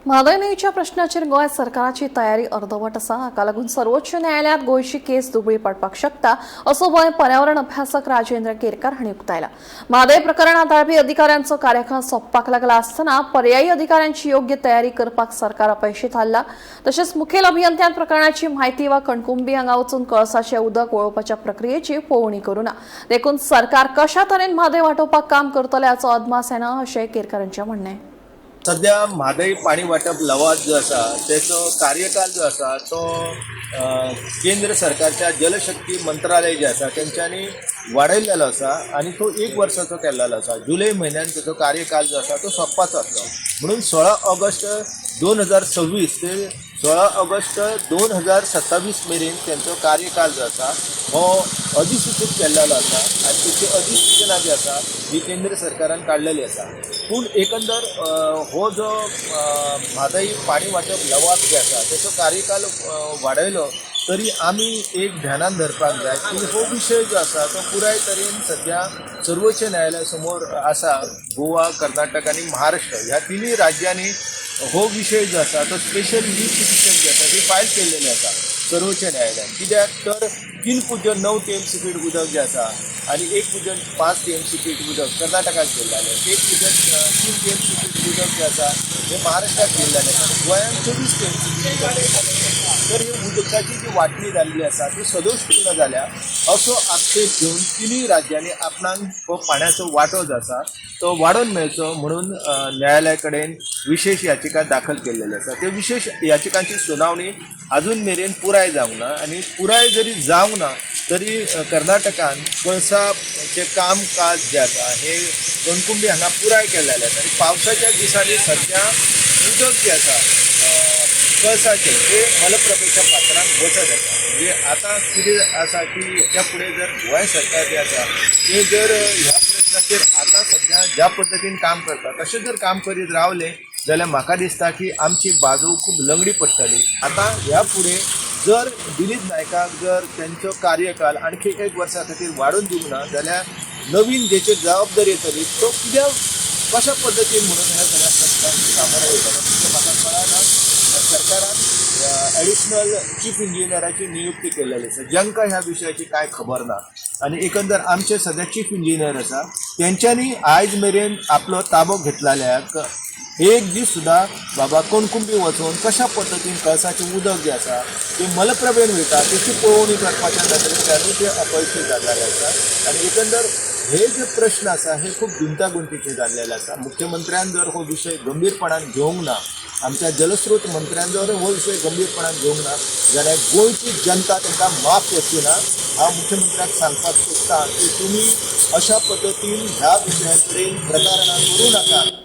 म्हादय न्हंयच्या प्रश्नाचेर गोंय सरकाराची तयारी अर्दवट आसा. हाका लागून सर्वोच्च न्यायालयात गोंयची केस दुबळी पडपाक शकता असो भंय पर्यावरण अभ्यासक राजेंद्र केरकार हांणी उक्तायला. म्हादय प्रकरण हाताळपी अधिकाऱ्यांचो कार्यकाळ सोंपपाक लागला आसतना पर्यायी अधिकाऱ्यांची योग्य तयारी करपाक सरकार अपेशी थारला. तशेंच मुखेल अभियंत्यान प्रकरणाची म्हायती वा कणकुंबी हांगा वचून कळसाचें उदक वळोवपाच्या प्रक्रियेची पळोवणी करूं ना. देखून सरकार कशा तरेन म्हादय वाटोवपाक काम करतले हाचो अदमास येना अशें केरकारांचें म्हणणें. सध्या म्हादय पाणी वांटप लवाद जो आसा तेचो कार्यकाल जो आसा तो केंद्र सरकारच्या जलशक्ती मंत्रालय जें आसा तेंच्यांनी वाडयल्लेलो आसा आनी तो एक वर्साचो केल्लेलो आसा. जुलय म्हयन्यान तेचो कार्यकाल जो आसा तो सोंपपाचो आसलो, म्हणून 16 ऑगस्ट 2026 ते 16 ऑगस्ट 2027 मेरेन तेंचो कार्यकाल जो आसा हो अधिसूचीत केल्लेलो आसा आनी तेची अधिसूचना जी आसा ही केंद्र सरकारान काडलेली आसा. पूण एकंदर हो जो म्हादय पाणी वांटप लवाद जे आसा तेचो कार्यकाल वाडयलो तरी आमी एक ध्यानान धरपाक जाय की हो विशय जो आसा तो पुराय तरेन सद्या सर्वोच्च न्यायालया समोर आसा. गोवा, कर्नाटक आनी महाराष्ट्र ह्या तिनूय राज्यांनी हो विशय जो आसा तो स्पेशल लीव पिटिशन जे आसा ती फायल केल्लेली आसा सर्वोच्च न्यायालयान. कित्याक तर 3.9 TMC feet उदक जें आसा आनी 1.5 TMC feet उदक कर्नाटकाक गेल्लें, 1.3 TMC feet उदक जें आसा हें महाराष्ट्राक गेल्लें आनी गोंयांत 24 TMC feet उदक गेल्लें. तर ही उदकाची जी वांटणी जाल्ली आसा ती सदोशपूर्ण जाल्या असो आक्षेप घेवन तिनूय राज्यांनी आपणाक हो पाण्याचो वांटो जो आसा तो वाडोवन मेळचो म्हणून न्यायालया कडेन विशेश याचिका दाखल केल्लेली आसा. ते विशेश याचिकांची सुनावणी अजून मेरेन पुराय जावंक ना आनी पुराय जरी जावंक ना तरी कर्नाटकान कळसाचें कामकाज जें आसा हें कणकुंबी हांगा पुराय केल्लेलें आसा आनी पावसाच्या दिसांनी सद्या उदक जें आसा कळसाचें तें मलप्रभेच्या पात्रांत वचत आसा. म्हणजे आतां कितें आसा की हेच्या फुडें जर गोंय सरकार जें आसा तें जर ह्या प्रश्नाचेर आतां सद्या ज्या पद्दतीन काम करता तशें जर काम करीत रावलें जाल्यार म्हाका दिसता की आमची बाजू खूब लंगडी पडटली. आतां ह्या फुडें जर दिलीप नायकाक जर तेंचो कार्यकाल आणखी एक वर्सा खातीर वाडोवन दिवंक ना जाल्यार नवीन जेचेर जबाबदारी येतली तो कित्याक कशा पद्दतीन म्हणून ह्या सगळ्या प्रश्नांक सामोरो वयतलो तें म्हाका कळना. सरकारान एडिशनल चीफ इंजिनियराची नियुक्ती केल्लेली आसा जांकां ह्या विशयाची कांय खबर ना आनी एकंदर आमचे सद्या चीफ इंजिनियर आसा तेंच्यांनी आयज मेरेन आपलो ताबो घेतलेल्याक एक दीस सुद्दां बाबा कणकुंबी वचून कशा पद्दतीन कळसाचें उदक जें आसा तें मलप्रभेन वयता तेची पळोवणी करपाच्या नदरेंतल्यानूय ते अपयशी जाल्लेले आसा. आनी एकंदर हे जे प्रश्न आसा हे खूब गुंतागुंतीचे जाल्लेले आसा. मुख्यमंत्र्यान जर हो विशय गंभीरपणान घेवंक ना, आमच्या जलस्रोत मंत्र्यान जर हो विशय गंभीरपणान घेवंक ना जाल्यार गोंयची जनता तांकां माफ करची ना. हांव मुख्यमंत्र्याक सांगपाक सोदता की तुमी अशा पद्दतीन ह्या विशया कडेन प्रतारणा करूं नाकात.